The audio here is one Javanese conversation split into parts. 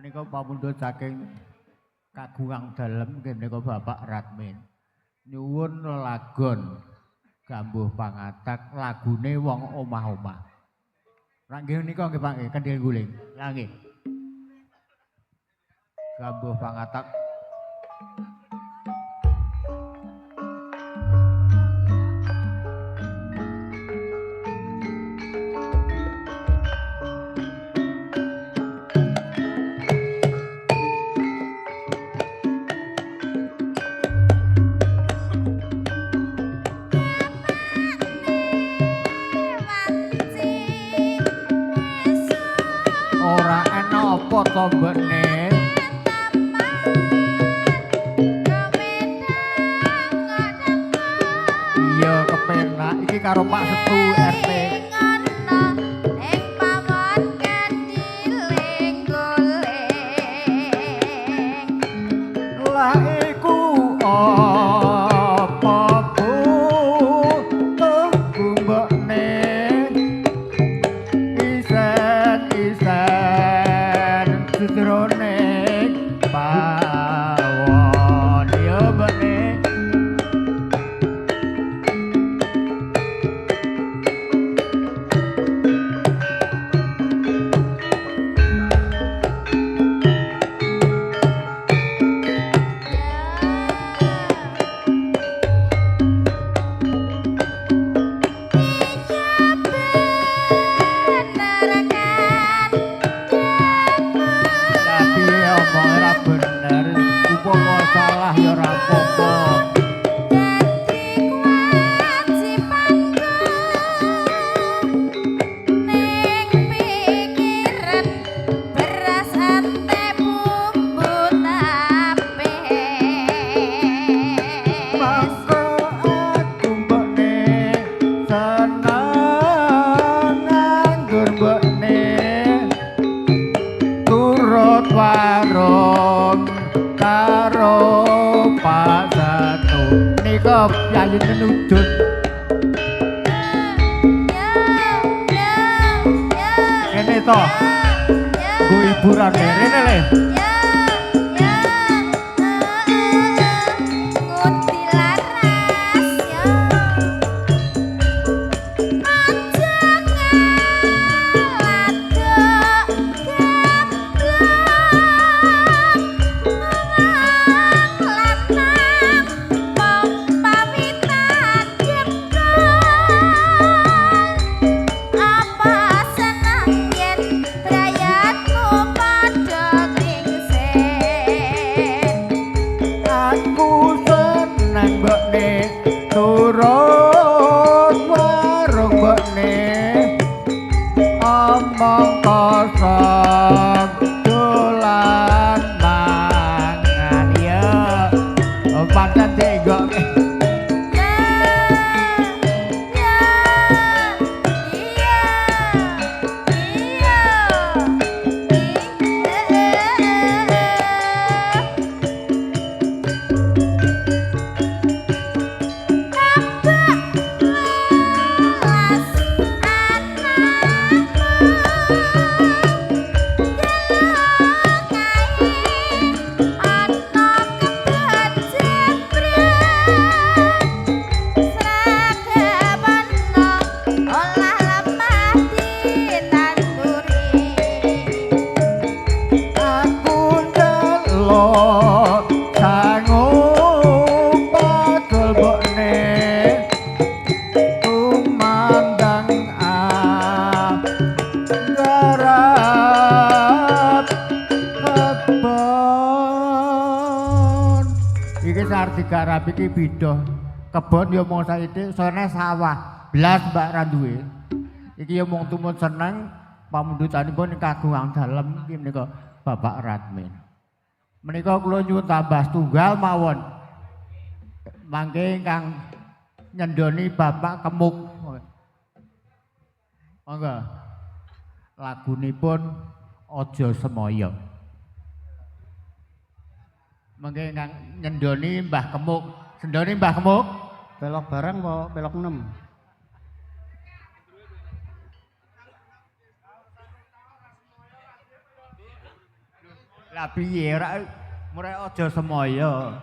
Menika pamundhut saking kagungan dalem nggih menika Bapak Radmin. Nyuwun lelagon Gambuh Pangatak lagune wong omah-omah. Lah nggih nika nggih Pak nggih Kendhil Guling. Lah nggih. Gambuh Pangatak. Ora enak apa to mbekne? Iya kepenak iki karo Pak Setu RT. Lah iku apa butuhku mbekne? Isen-isen jroning pawon ya mbekne. Lah piye omong ora bener, upama salah ya ora apa-apa. Mangko aku mbekne seneng nganggur mbekne turut warung karo Pak Setu. Nika piyayi nudut. Kene to. Nggo hiburan rene le. Aku seneng mbekne turut warung mbekne omong kosong dolan mangan ya. Oh, pancen denggok. Aku ndelok sangu padol mbokne tumandang anggarap kebon. Iki arep digarap iki bidoh kebon ya mung saithik sone sawah blas mbak ra duwe. Iki ya mung tumut seneng pamundhutanipun kagungan dalem iki menika Bapak Radmin. Menika kula nyuwun tambah setunggal mawon. Mangke ingkang nyendoni Bapak Kemuk. Monggo. Lagunipun Aja Semaya. Mangke ingkang nyendoni Mbah Kemuk. Sendoni Mbah Kemuk. Pelok barang apa pelok 6? Lah piye ora murek aja semaya.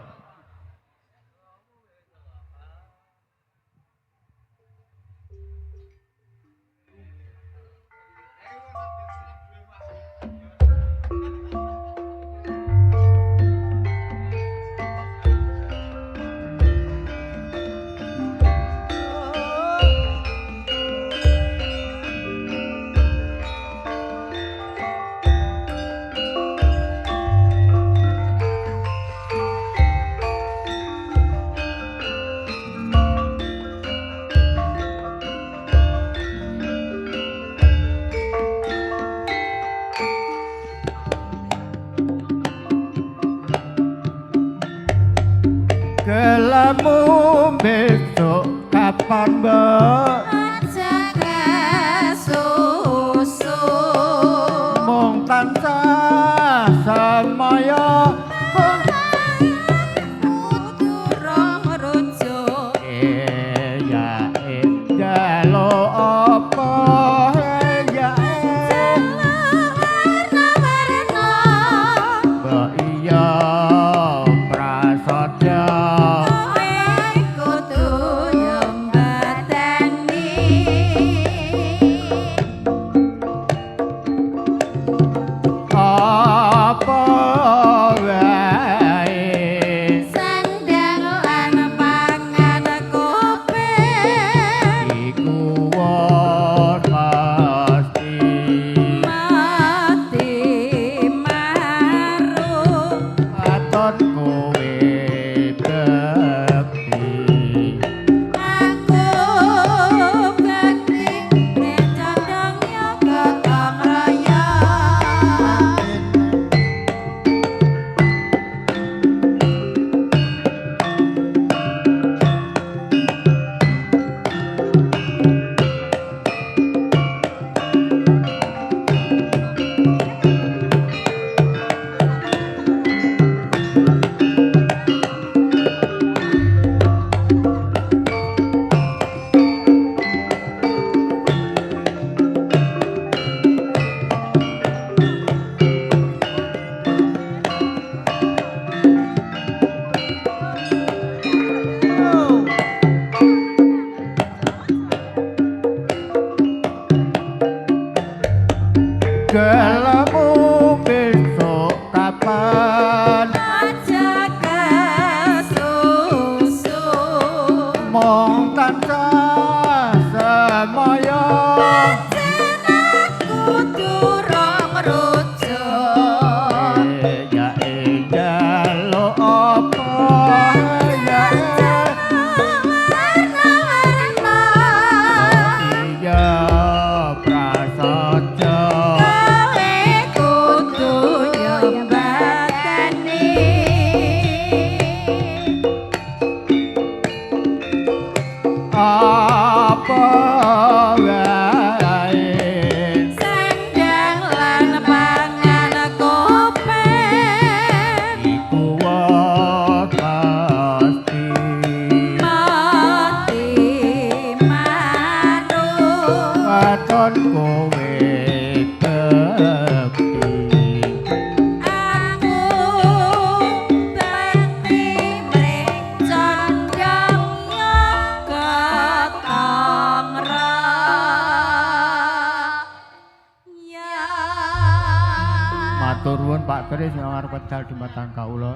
Gelemu besok kapan mbok aja kesusu mung tansah semaya kudu rong rujuk ya jalo apa ya warna-warna mbok iya prasaja apa wae sandang lan pangan kope iku wis mesti mati maru waton kowe bekti aku bekti recondong ya gotong royong. Gelemu besok kapan aja kesusu mung tansah semaya pancen aku durung rujuk ya njaluk apa ya warna-warna iya prasaja kowe kudu yo mbateni apa wae sandang lan pangan kope iku wis pasti mati maru waton kowe bekti aku bekti mring condong ya gotong royong. Matur nuwun Pak Kris yang arep wedal dumateng kawula.